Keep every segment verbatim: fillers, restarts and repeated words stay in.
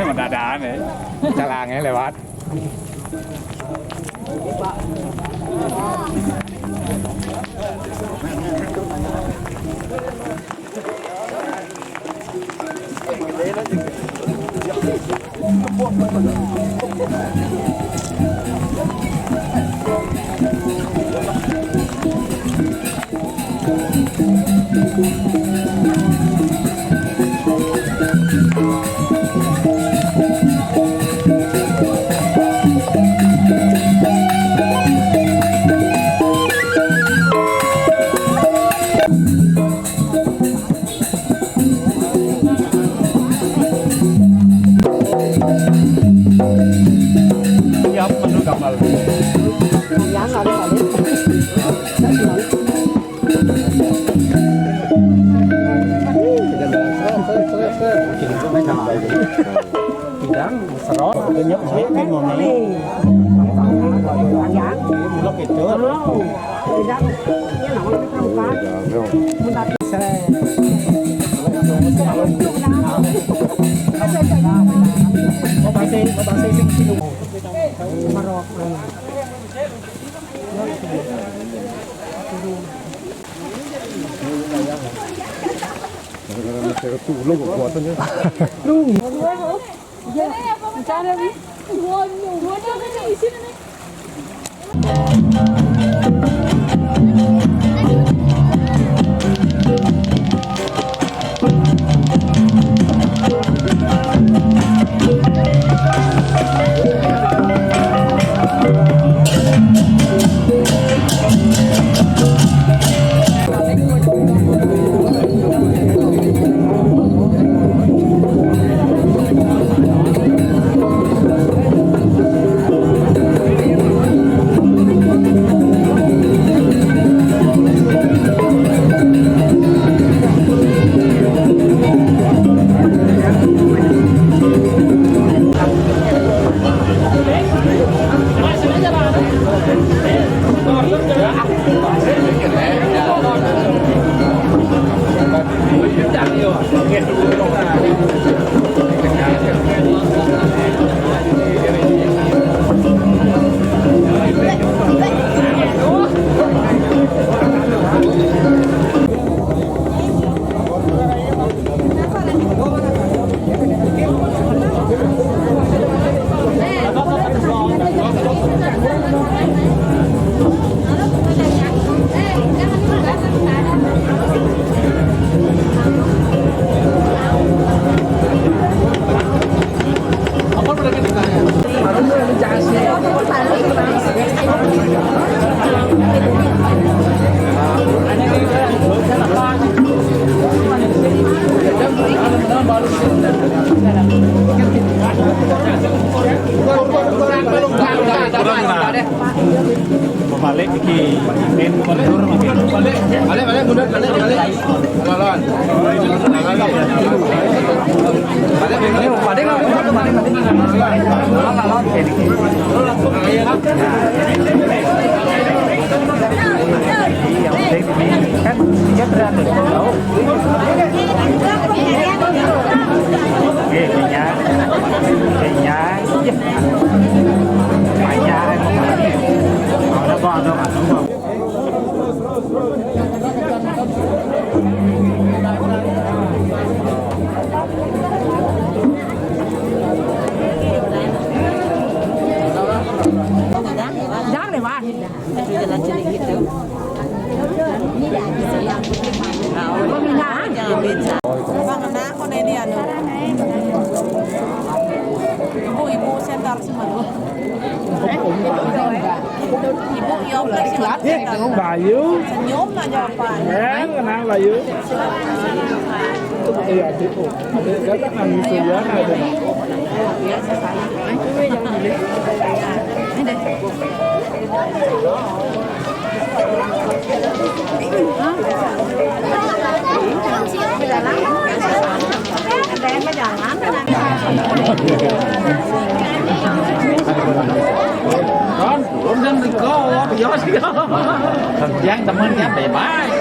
Mendadakan ya. Calangnya lewat. Siap, menurut kapal. Yang ada kali. Tidak, serot. Kenyap, saya kan ngomong. Yang. Mulak itu. Gara-gara masih tulung kekuatannya. Lu. Iya. Bicara, Wi. Dua, dua, dua, dua, sini, nih. Balik iki. Main mundur makin. Balik, balik, mundur, balik, balik. Lawan. Balik, balik. Ini balik, balik, balik, balik. Lawan, lawan. Iya, kan dia berani. Tahu. Oke, kenyang. Kenyang. Iya. Banyak. Ada bang, ada bang. Jangan deh, Bang. Jalan-jalan gitu. Bang, anak, kok ini anu? Ibu-ibu, saya taruh semua. Ibu, iya, operasi. Bayu. Senyum aja, Pak. Ya, kenal Bayu. Iya, gitu. Ada kan, gitu ya, ada. Kan, belum dan record, ya sih. Yang temennya bebas.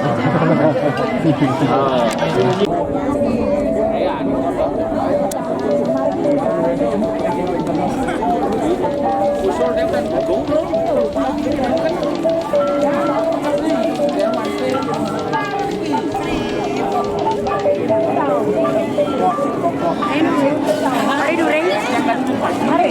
Mari, Dureng. Mari.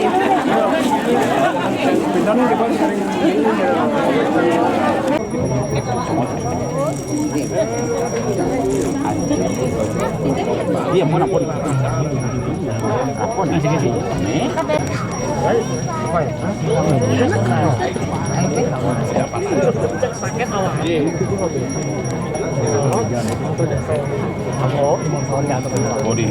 Iya, mau apa? Apa nih? Nih. Body.